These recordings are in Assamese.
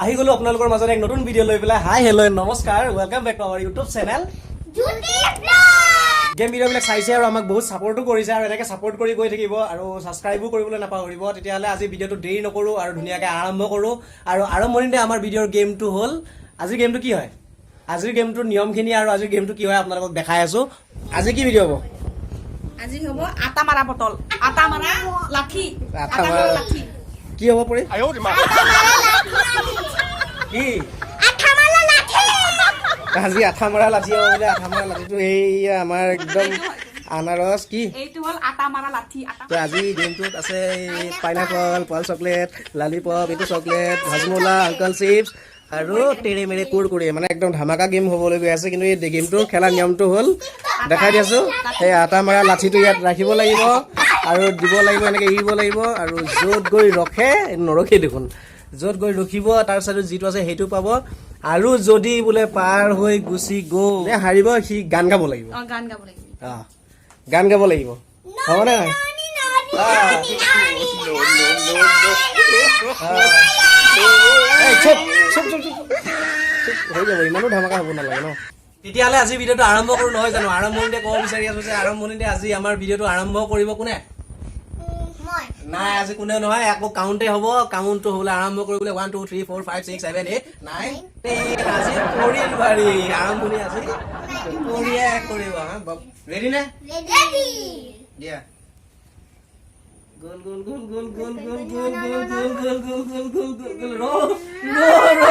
আহি গ'লো আপোনালোকৰ মাজত এক নতুন ভিডিঅ' লৈ পেলাই। হাই, হেল্ল', নমস্কাৰ, welcome back to our YouTube channel. Game ভিডিঅ'বিলাক চাইছে আৰু আমাক বহুত ছাপৰ্টো কৰিছে আৰু এনেকৈ ছাপৰ্ট কৰি গৈ থাকিব আৰু ছাবস্ক্ৰাইবো কৰিবলৈ নাপাহৰিব। তেতিয়াহ'লে আজি ভিডিঅ'টো দেৰি নকৰোঁ আৰু ধুনীয়াকৈ আৰম্ভ কৰোঁ। আৰু আৰম্ভণিতে আমাৰ ভিডিঅ'ৰ গেমটো হ'ল, আজিৰ গেমটো কি হয়, আজিৰ গেমটোৰ নিয়মখিনি আৰু আজিৰ গেমটো কি হয় আপোনালোকক দেখাই আছোঁ। আজি কি ভিডিঅ' হ'ব? আজি হ'ব আটা মাৰা বটল, আটা মাৰা লাঠি। আটা মাৰা লাঠি। কি হ'ব পৰি? কি আজি আঠা মৰা লাঠি হ'ব বোলে। আঠা মৰা লাঠিটো এইয়া আমাৰ একদম আনাৰস কি। এইটো হ'ল আটা মাৰা লাঠি, আটা। তো আজি গেমটোত আছে পাইনাপল, পাল চকলেট, লালিপপ, এইটো চকলেট, হাজমোলা, আংকল চিপছ আৰু তেৰে মেৰে কুৰকুৰে। মানে একদম ধামাকা গেম হ'বলৈ গৈ আছে। কিন্তু এই গেমটোৰ খেলা নিয়মটো হ'ল, দেখাই দি আছোঁ। সেই আটা মৰা লাঠিটো ইয়াত ৰাখিব লাগিব আৰু দিব লাগিব, এনেকৈ এৰিব লাগিব আৰু য'ত গৈ ৰখে, নৰখে দেখোন, য'ত গৈ ৰখিব তাৰ চাইডত যিটো আছে সেইটো পাব। আৰু যদি বোলে পাৰ হৈ গুচি গ'ল, হাৰিব, সি গান গাব লাগিব। অ, গান গাব লাগিব। অঁ, গান গাব লাগিব, হ'বনে নাই? এই, চুপ চুপ চুপ চুপ চুপ, হৈ যাব, ইমানো ধামাকা হ'ব নালাগে ন। তেতিয়াহ'লে আজি ভিডিঅ'টো আৰম্ভ কৰোঁ, নহয় জানো? আৰম্ভণিতে ক'ব বিচাৰি আছোঁ যে আৰম্ভণিতে আজি আমাৰ ভিডিঅ'টো আৰম্ভ কৰিব কোনে? নাই, আজি কোনেও নহয়, আকৌ কাউণ্টে হ'ব। কাউণ্টটো হ'বলৈ আৰম্ভ কৰিবলৈ 1, 2, 3, 4, 5, 6, 7, 8, 9, 10। আজি পৰিল বাৰী। আৰম্ভণি আজি পৰিয়ে কৰিব। ৰেডি নে? দিয়া। গ'ল গ'ল গ'ল গ'ল গ'ল গ'ল গ'ল গ'ল গ'ল গ'ল গ'ল গ'ল গ'ল গ'ল গ'ল, ৰ ৰ ৰ।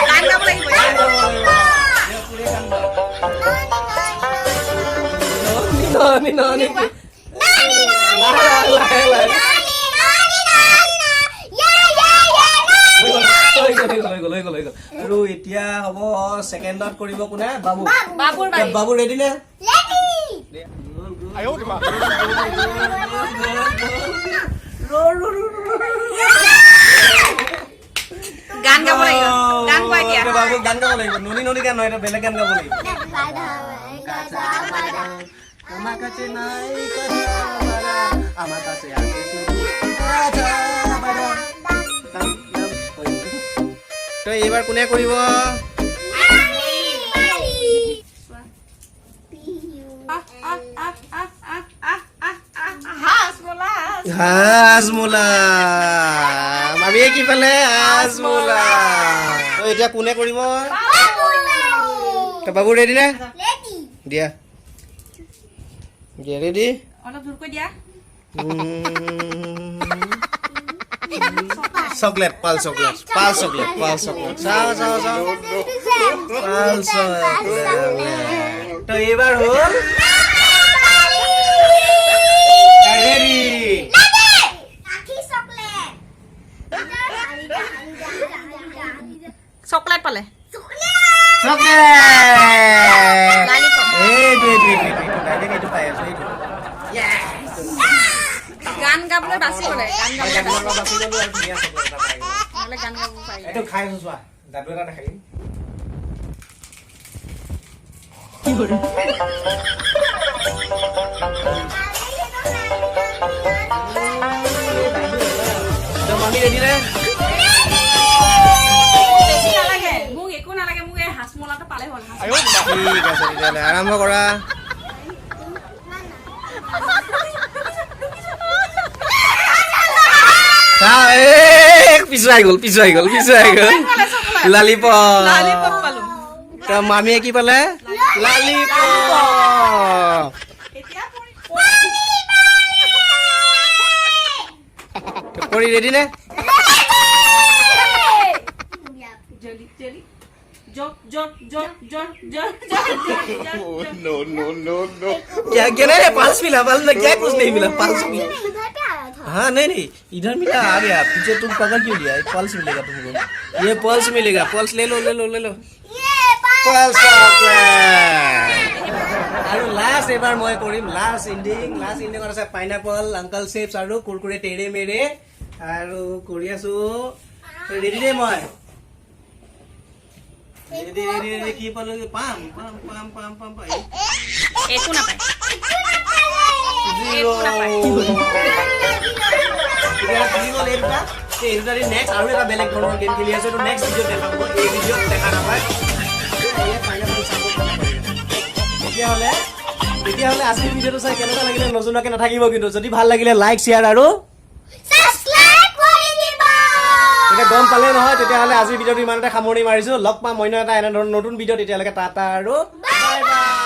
গান গাব লাগিব। ননি ননি, লাহে লাহে। হৈ গ'ল, হৈ গ'ল, হৈ গ'ল, হৈ গ'ল, হৈ গ'ল। আৰু এতিয়া হ'ব ছেকেণ্ডত কৰিব কোনে? বাবু। বাবুৰ বাৰী। বাবু ৰেডি নে? গান গাব লাগিব, গান গোৱা এতিয়া। বাবু গান গাব লাগিব। ননি ননি গান নহয়, এটা বেলেগ গান গাব লাগিব। আমার কাছে নাই কাঁচা বাড়া, আমার কাছে আছে শুধু কাঁচা বাড়া। তো এইবাৰ কোনে কৰিব? আহ, আহ, আহ, আহ, আহ, আহ, আহ, আহ, হাজমোলা। হাজমোলা। মামীয়ে কি পালে? হাজমোলা। তো এতিয়া কোনে কৰিব? তো বাবু ৰেডি নে? দিয়া দিয়া, ৰেডি। অলপ জোৰকৈ দিয়া। চকলেট, পাল চকলেট, পাল চকলেট, পাল চকলেট, চাওঁ চাওঁ চাওঁ, পাল চকলেট। তো এইবাৰ হ'ল ৰেডি। চকলেট পালে। চকলেট। লালিপপ। এইটো এইটো এইটো এইটো এইটো ডাইৰেক্ট এইটো পাই আছো, এইটো। গান গাবলৈ বাচি গ'লে, গান গাবলৈ বাচি। বাচি গ'লো আৰু ধুনীয়া চকলেট এটা পাই গ'লো। নহ'লে গান গাব পাৰি। এইটো খাই আছো চোৱা, যাদু এটা দেখাই দিম। তো মামী ৰেডি নে? বেছি নালাগে মোক, একো নালাগে মোক, এই হাজমোলাটো পালে হ'ল। ঠিক আছে, তেতিয়াহ'লে আৰম্ভ কৰা। পিছুৱাই গ'ল, পিছুৱাই গ'ল, পিছুৱাই গ'ল। লালিপপ। লালিপপ পালো। তো মামীয়ে কি পালে? লালিপপ। এতিয়া কৰি ৰেডি নে? জলি জলি জ জ জ জ জ জ জ। No, no, no, no. क्या क्या? नहीं नहीं, पाल्स मिला, पाल्स मिला। क्या कुछ नहीं मिला, पाल्स मिला। हाँ, नहीं नहीं, इधर मिला, आ गया पीछे। तुम पकड़ क्यों लिया? पल्स मिलेगा तुमको, ये पल्स मिलेगा, पल्स ले लो, ले लो, ले लो, पल्स। আৰু লাষ্ট এবাৰ মই কৰিম, লাষ্ট ইণ্ডিং। লাষ্ট ইণ্ডিঙত আছে পাইনাপল, আংকল চিপছ আৰু কুৰকুৰে তেৰে মেৰে। আৰু কৰি আছো, ৰেডি দেই মই, ৰেডি ৰেডি ৰেডি। কি পালো? পাম পাম পাম পাম পাম পাম। একো নাপায়। জিৰ'। তেতিয়াহ'লে খেলি গ'ল এই দুটা। এই দুটা দি নেক্সট আৰু এটা বেলেগ ধৰণৰ গেম খেলি আছো। এইটো নেক্সট ভিডিঅ'ত দেখা পাব, এই ভিডিঅ'ত দেখা নাপায়। তেতিয়াহ'লে আজিৰ ভিডিঅ'টো চাই কেনেকুৱা লাগিলে নজনোৱাকে নাথাকিব কিন্তু। যদি ভাল লাগিলে লাইক, শ্বেয়াৰ আৰু ছাবস্ক্ৰাইব কৰি দিব। তেতিয়া গম পালে নহয়। তেতিয়াহ'লে আজিৰ ভিডিঅ'টো ইমানতে সামৰণি মাৰিছো। লগ পাম অন্য এটা এনেধৰণৰ নতুন ভিডিঅ'। তেতিয়ালৈকে টাটা আৰু বাই বাই।